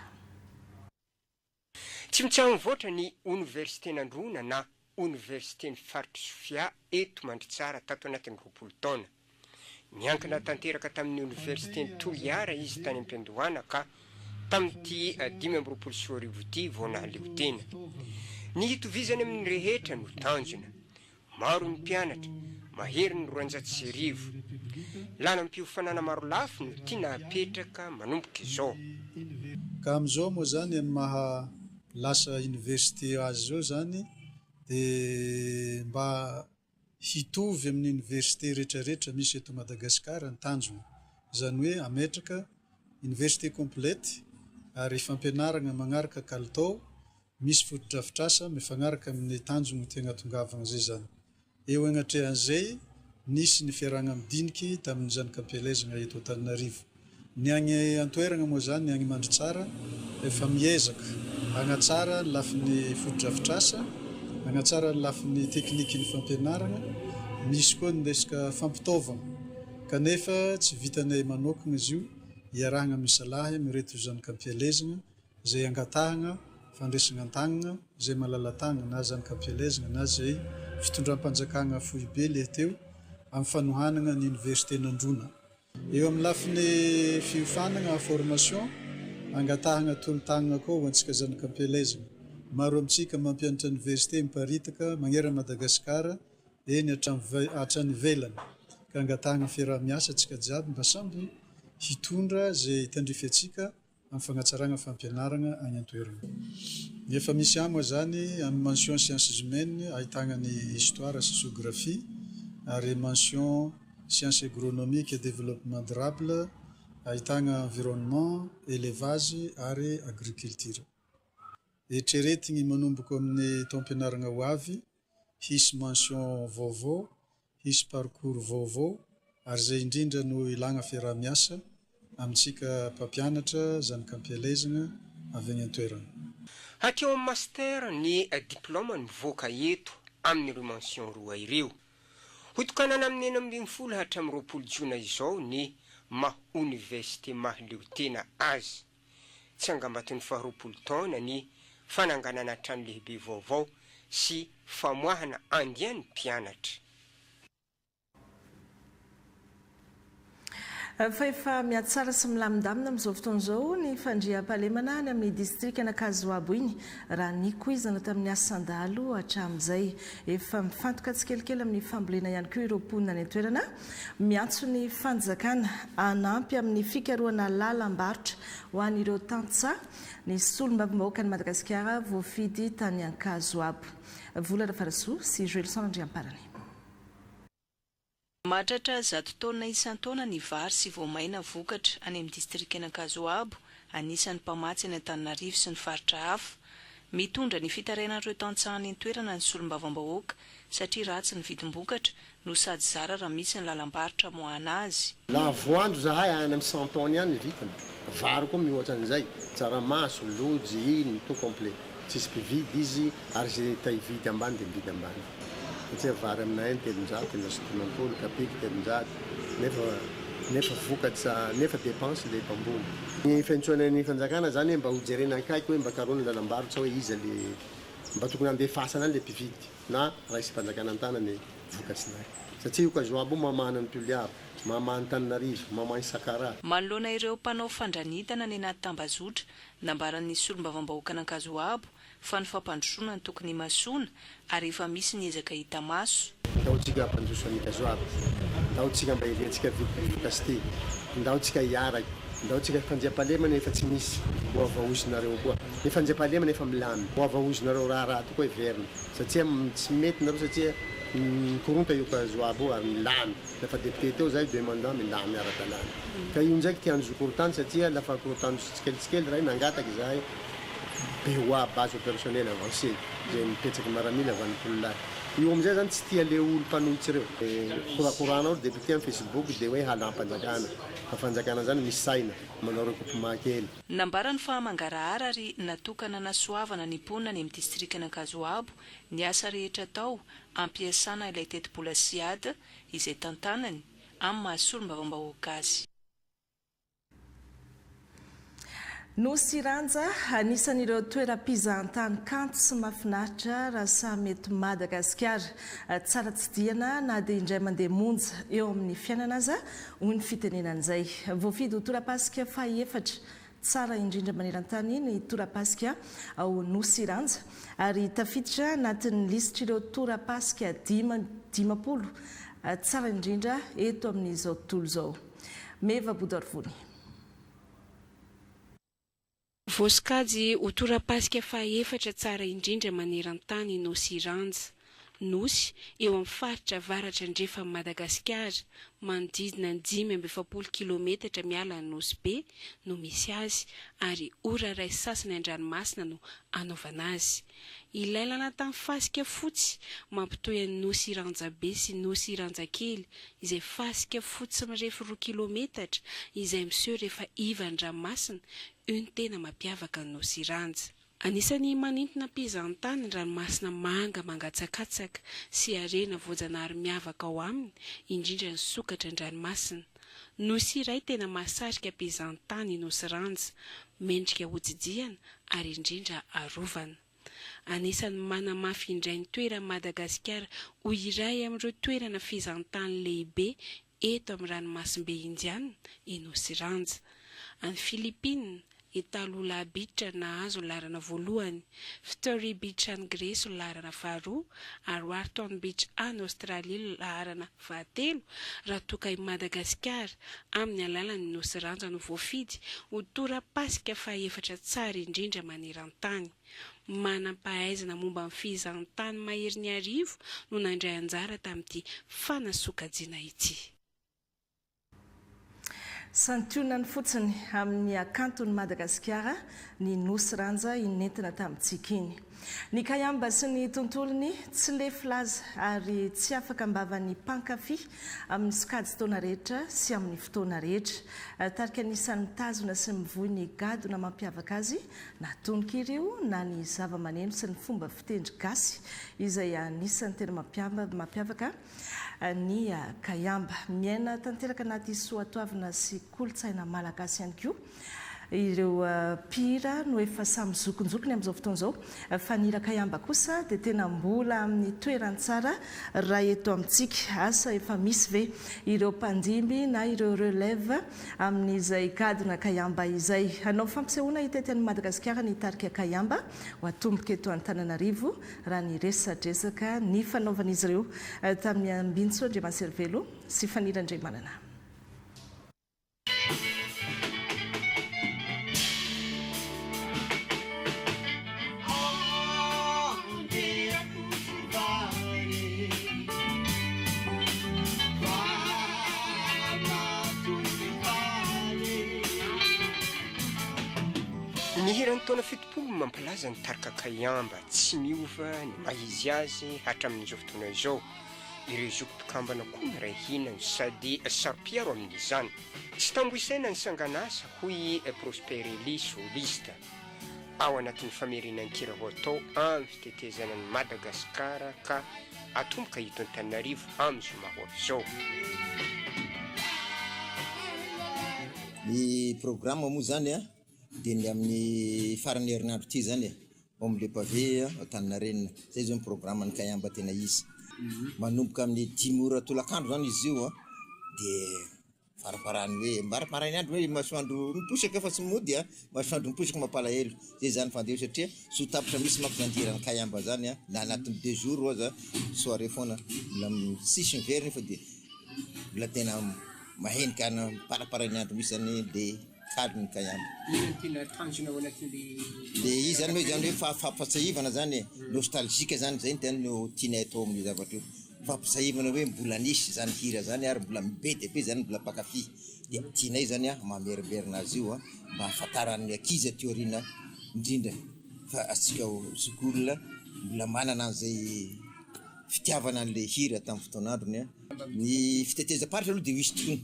Tsy mitsaha-mivoatra ny Oniversiten'Androna na Oniversiten'ny Faritr'i Sofia eto Mandritsara tato anatin'ny 20 taona. Niankina tanteraka tamin'ny Oniversiten'i Toliara izy tany am-piandohana ka tamin'ity 2025 ity vao nahaleo tena. Ny hitovizany amin'ny rehetra no tanjona. Maro ny mpianatra, mahery ny 1200. Lalam-piofanana marolafy no tiana hapetraka manomboka izao. Ka amin'izao moa izany amin'ny maha lasa université azy izao izany dia mba hitovy amin'ny université rehetrarehetra misy eto Madagasikara ny tanjona. Izany hoe hametraka université complète ary fampianaragna magnaraka kalitao, misy fotodrafitrasa mifagnaraka amin'ny tanjogno tiagna atongavagna zay zany. Eo agnatrehan'izay, nisy ny fiarahagna midiniky tamin'ny zanak'ampielezagna eto Antananarivo. Ny agny an-toeragna moa zany, ny agny Mandritsara, efa miezaka hagnatsara ny lafiny fotodrafitrasa, hagnatsara ny lafiny teknikin'ny fampianaragna, misy koa ny resaka fampitaovagna. Kanefa tsy vitanay manokagna izy io, iarahagna misalahy amin'ireto zanak'ampielezagna izay angatahagna fandresagna an-tagnagna, izay malala-tagnagna na zanak'ampielezagna na izay fitondram-panjakagna foibe lehteo amin'ny fanohanagna ny Oniversiten'Androna. Eo amin'ny lafiny fiofanagna, formation, angatahagna tolo-tagnagna koa ho antsika zanak'ampielezagna. Maro amintsika mampianatra oniversite miparitaka magneran'i Madagasikara, eny hatrany ivelany, ka angatahagna fiaraha-miasa antsika jiaby mba samby hitondra izay tandrify antsika amin'ny fagnatsaragna fampianaragna agny an-toeragna. Ny efa misy ahy moa zany amin'ny mention sciences humaines ahitagna ny histoire sy géographie ary mention sciences agronomiques et développement durable ahitagna environnement, élevage ary agriculture. Eritreretigny manomboko amin'ny taom-pianaragna ho avy hisy mention vaovao, hisy parcours vaovao ary izay indrindra no ilagna fiaraha-miasa amintsika mpampianatra zanak'ampielezagna avy agny an-toerana. Hatreo amin'ny Master ny diplaoma no mivoaka eto amin'ireo mention roa ireo. Hotokanana amin'ny 16 hatramin'ny 20 jona izao ny maha oniversite mahaleotena azy. Tsangambaton'ny faharoapolo taona ny fananganana trano lehibe vaovao sy famoahana andiany mpianatra. Fa efa mihatsara sy milamindamina amin'izao fotoana izao ny fandriampahalemana any amin'ny distrikan'Ankazoabo iny, raha nikoizana tamin'ny asan-dahalo hatramin'izay. Efa mifantoka tsikelikely amin'ny fambolena ihany koa ireo mponina any an-toerana. Miantso ny fanjakana hanampy amin'ny fikarohana lalam-barotra ho an'ireo tantsaha ny solombavambahoakan'i Madagasikara voafidy tany Ankazoabo. Vola Rafarasoa sy Joelson Randriamparany. Mahatratra zato taonina isan-taona ny vary sy voamaina vokatra any amin'ny distrikan'Ankazoabo, anisan'ny mpamatsy any Antananarivo sy ny faritra hafa. Mitondra ny fitarainan'ireo tantsaha any an-toerana ny solombavambahoaka satria ratsy ny vidim-bokatra no sady zara raha misy ny lalam-barotra amoahana azy. Laha voanjo zahay any am cent tonnes ihany ny vitiny, vary koa mihoatra an'izay, tsaramaso, lojy, ino, tout complet, tsisy mpividy izy ary ze ta hividy ambany de mividy ambany satria vary aminay any 300 350, kapiky 300 nefa nefa vokatra nefa depense le mpamboly. Ny fiantsoana ny fanjakana zany hoe mba ho jerena akaiky hoe mba karohina ny lalam-barotra hoe iza le mba tokony handefasana any le mpividy. na raisim-panjakana an-tanana ny vokatrinay. Satria io Kazoabo io mamahana an'i Toliara, mamaha an'Antananarivo, mamaha an'i Sakaraha. Manoloana ireo mpanao fandranitana any anaty tambazotra, nambaran'ny solombavambahoakan'Ankazoabo fa ny fampandrosoana no tokony himasoana ary efa misy ny ezaka hita maso. Ndao tsika hampandroso an'i Kazoabo, ndao tsika mba hiriantsika vokasty, ndao tsika hiaraka, ndao tsika fandriampahalemana efa tsy misy ho avaozinareo koa, ny fandriampahalemana efa milamina, ho avaozinareo raharaha tokoa heverina. Satria tsy mety nareo satria mikoronta io kazoabo io ary milamy lafa député teo zahay deux mandat milamy ara-dalàna ka io ndraiky tian zo korontany satria lafa korontany tsikelikely ray nangataka izahay BOA base opérationnelle avancée zay mipetraky maramila 80 lahy io amizay zany tsy tia le olo mpanohitsy reo korakorana ao ry député am facebook de hoe halam-panjakana fa fanjakana zany misy saina manao recoupement kely. Nambarany fa mangarahara ary natokana hanasoavana ny mponina any amin'ny distrikan'Ankazoabo ny asa rehetra atao hampiasana ilay tetibola Ciad izay tantanany amin'ny maha solombavambahoaka azy. Nosy Iranja, anisan'ireo toeram-pizahantany kanto sy mahafinaritra raha samy eto Madagasikara. Tsara tsidihana na dia indray mandeha monja eo amin'ny fiainana aza hoy ny fitenenana izay. Voafidy ho torapasika fahefatra tsara indrindra maneran-tany ny torapasika ao Nosy Iranja ary tafiditra anatin'ny lisitr'ireo torapasika 55. tsara indrindra eto amin'izao tontolo izao. Meva Bodoarivony. Voasokajy ho torapasika fahaefatra tsara indrindra maneran-tany i Nosy Iranja. Nosy eo amin'ny faritra avaratra andrefan'i Madagasikara, manodidina ny 45 kilometatra miala an'i Nosy Be no misy azy ary ora iray sy sasany an-dranomasina no anaovana azy. Ilay lalan-tany fasika fotsy mampitohy an'i Nosy Iranjabe sy Nosy Iranjakely izay fasika fotsy mirefy roa kilometatra izay miseho rehefa iva ny ranomasina, io no tena mampiavaka ny Nosy Iranja. Anisan'ny manintona mpizahantany ny ranomasina manga mangatsakatsaka sy harena voajanahary miavaka ao aminy, indrindra ny sokatra an-dranomasina. Nosy iray tena mahasarika mpizahantany i Nosy Ranja, mendrika hotsidihana ary indrindra arovana. Anisan'ny manamafy indray ny toeran'i Madagasikara ho iray amin'ireo toerana fizahantany lehibe eto amin'ny ranomasimbe Indiana i Nosy Ranja. Any Philippines, i Talula Beach nahazo ny laharana voalohany, Ftery Beach any Gresy no laharana faharoa ary Wharton Beach any Aostralia no laharana fahatelo raha toa ka i Madagasikara amin'ny alalan'ny Nosy Ranja no voafidy ho tora-pasika fahefatra tsara indrindra maneran-tany. Manam-pahaizana momba ny fihizan-tany maherin'ny arivo no nandray anjara tamin'ity fanasokajiana ity. Santionany fotsiny amin'ny hakanton'i Madagasikara ny Nosy Ranja iny nentina tamintsika iny. Ny Kaiamba sy ny tontolony tsy lefy laza ary tsy afaka am-bavan'ny mpankafy amin'ny sokajin-taona rehetra sy amin'ny fotoana rehetra. Tarika anisan'ny mitazona sy mivoy ny gadona mampiavaka azy na tononkira io na ny zavamaneno sy ny fomba fitendry gasy izay anisan'ny tena mampiavaka ny Kaiamba. Miaina tanteraka anaty soatoavina sy kolontsaina malagasy ihany koa ireo mpihira no efa samy zokinjokiny amin'izao fotoana izao fa ny hira Kaiamba kosa dia tena mbola amin'ny toerany tsara raha eto amintsika. Asa efa misy ve ireo mpandimby na ireo relève amin'izay gadona Kaiamba izay? Hanao fampisehoana hitety an'i Madagasikara ny tarika Kaiamba ho atomboka eto Antananarivo raha ny resadresaka nifanaovan'izy ireo tamin'i Ambintsoa Andriamaserivelo sy Fanira Andriamanana. Ny hiran'ny taona 70 no mampalaza ny tarika Kaiamba. Tsy miova ny maha izy azy hatramin'izao fotoana izao. Ireo zoky mpikambana koa miray hina no sady saro-piaro amin'izany. Tsy tambo isaina ny sangan'asa, hoy i Prosper Elie, soliste. Ao anatin'ny famerenan-kira ho atao amin'ny fitetezana an'i Madagasikara ka atomboka eto Antananarivo amin'ny zoma ho avy izao. Ny programme moa izany dia ny amin'ny faran'ny herinandro ity izany e. Ao amin'ny Le Pavé Antaninarenina. Zay zao ny programme ny Kaiamba tena izy. Manomboka amin'ny dimy ora tolakandro zany izy io dia farafarany hoe maraimaraina andro hoe masoandro miposaka fa tsy mody a, masoandro miposaka mampalahelo. Zay zany fandeha satria tsy ho tapitra mihitsy manko zany hiran'ny Kaiamba zany a, na anatin'ny deux jours aza soirée foana mbola tsisy miverina fa dia mbola tena mahenika miparaparan'ny andro mihitsy zany le Kalo ny kaiamba. Inona no tena tanjona ao anatin'le. Le izy zany hoe zany hoe fampatsiahivana zany e, nostalgique zany zay no no tianay atao amin'io zavatra io. Fampatsiahivana hoe mbola nisy zany hira zany ary mbola be dia be zany mbola mpankafy. Dia tianay zany an mamerimberina azy io an mba hahafantaran'ny ankizy aty aoriana indrindra fa antsika zokiolona mbola manana an'izay fitiavana an'ilay hira tamin'ny fotoan'androny an. Ny fitetezam-paritra aloha dia ho hisy tokoa.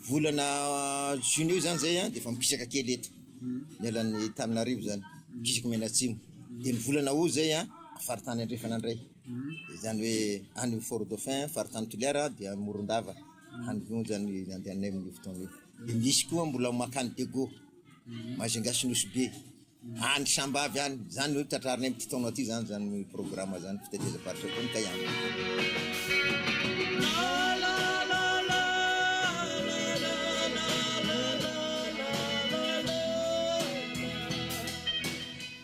Volana juin eo izany izay an dia efa mikisaka kely eto, miala an'i Antananarivo izany, mikisaka mianatsimo. Dia ny volana août izay an, faritany andrefana indray, izany hoe any Fort Dauphin, faritany Toliara dia Morondava, any koa izany andehananay amin'io fotoana io. Dia misy koa mbola mankany Diego, Majunga sy Nosy Be. Any Sambavy any, zany no tratrarinay amin'ity taona ity zany zany programme zany fitetezam-paritra koa ny kay any.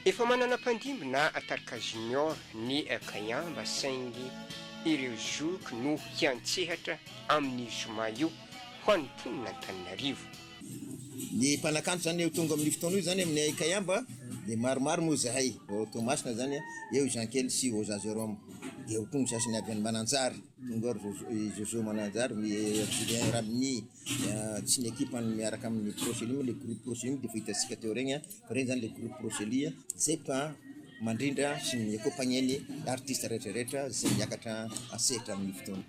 Efa manana mpandimby na tarika junior ny Kaiamba saingy. ireo zoky no hiantsehatra amin'io zoma io ho an'ny mponin'Antananarivo. Ny mpanakanto zany eo tonga amin'io fotoana io zany amin'ny Kayamba de maromaro moa zahay ao Toamasina zany eo i Jean Kely sy Oza Jerome de eo koa ny sasany avy any Mananjary tonga ao ry Jojo Mananjary, Julien Raminy tsy ny ekipany miaraka amin'ny Procelie moa le groupe Procelie moa de efa hitantsika teo regny fa regny zany le groupe Procelie zay mpa mandrindra sy mi-accompagner ny artiste rehetra rehetra zay miakatra an-tsehatra amin'io fotoana.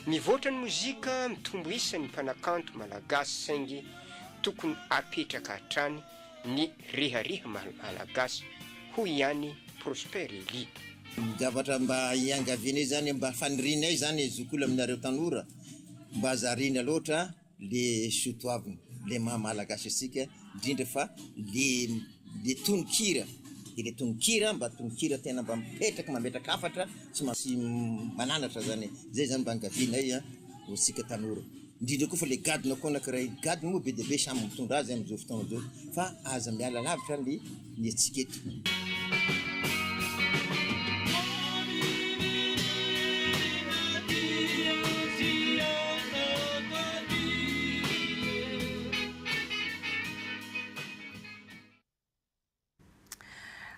Mivoatra ny mozika, mitombo isa ny mpanakanto malagasy saingy tokony apetraka hatrany ny rehareha maha malagasy, hoy ihany Prosper Elie. Ny zavatra mba iangavianay zany, mba fanirianay zany zokiolona aminareo tanora, mba aza ariana loatra le soatoavina, le maha malagasy antsika, indrindra fa le le tononkira, de le tononkira mba tononkira tena mba mipetraka mametraka hafatra sy sy mananatra zany e, zay zany mba angavianay ho antsika tanora, indrindra koa fa le gadona koa anakiray, gadona moa be dia be samy mitondra azy amizao fotoana zao fa aza miala lavitra ny ny antsika eto.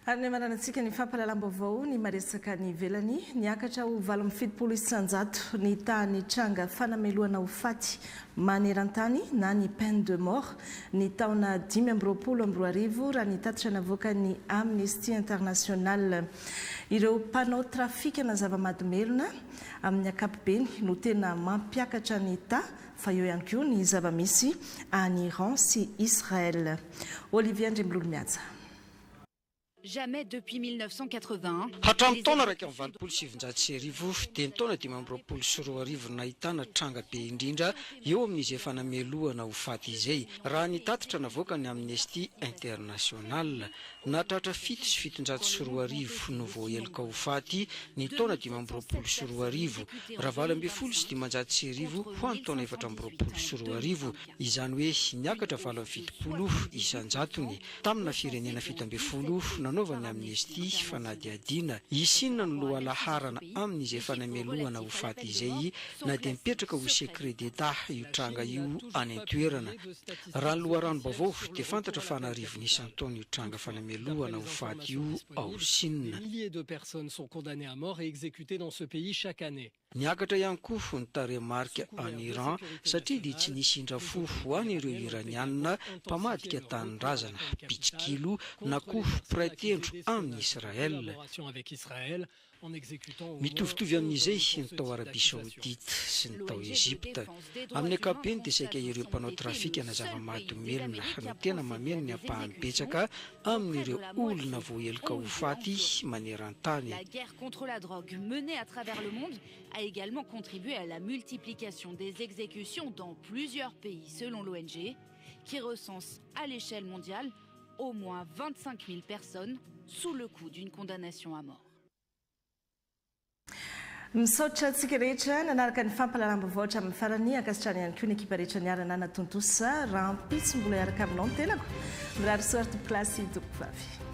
Ary ny hamaranantsika ny fampahalalam-baovao ny maresaka any ivelany, niakatra ho 78% ny tahan'ny tranga fanamelohana ho faty maneran-tany na ny peine de mort ny taona 2025 raha ny tatitra navoakan'ny Amnesty International. Ireo mpanao trafikana zava-mahadomelina amin'ny ankapobeny no tena mampiakatra ny taha fa eo ihany koa ny zava-misy any Iran sy Israel. Olivier Andriambololimihaja. Jamais depuis 1981. Hatramin'ny taona 1981 dia ny taona 2025 no nahitana tranga be indrindra eo amin'izay fanamelohana ho faty izay, raha ny tatitra navoakan'ny Amnesty International. Nahatratra 2007 no voaheloka ho faty ny taona 2025, raha 1518 ho an'ny taona 2024, izany hoe niakatra 78 isan-jatony. Tamina firenena 17 nanaovan'ny Amnesty fanadihadiana, i Sina no lohalaharana amin'izay fanamelohana ho faty izay na dia mipetraka ho secret d'Etat io tranga io any an-toerana. Raha ny loharanom-baovao dia fantatra fa an'arivony isan-taona io tranga fanamelohana ho faty io ao Sina. Niakatra ihany koa ny tarehimarika any Iran satria dia tsy nisy indra fo ho an'ireo Iraniana mpamadika tanindrazana, mpitsikilo na koa mpiray tendro amin'i Israel. Mitovitovy amin'izay ny tao Arabia Saodita sy ny tao Egypta. Amin'ny ankapobeny dia saika ireo mpanao trafikana zava-mahadomelina no tena mameno ny ampahany betsaka amin'ireo olona voaheloka ho faty maneran-tany. La guerre contre la drogue menée à travers le monde a également contribué à la multiplication des exécutions dans plusieurs pays selon l'ONG qui recense à l'échelle mondiale au moins 25 000 personnes sous le coup d'une condamnation à mort. Misaotra antsika rehetra nanaraka ny fampahalalam-baovao hatramin'ny farany. Ankasitrahana ihany koa ny ekipa rehetra niara-nanatontosa. Rahampitso mbola hiaraka aminao ny tenako. Mirary soa ry tompokolahy sy tompokovavy.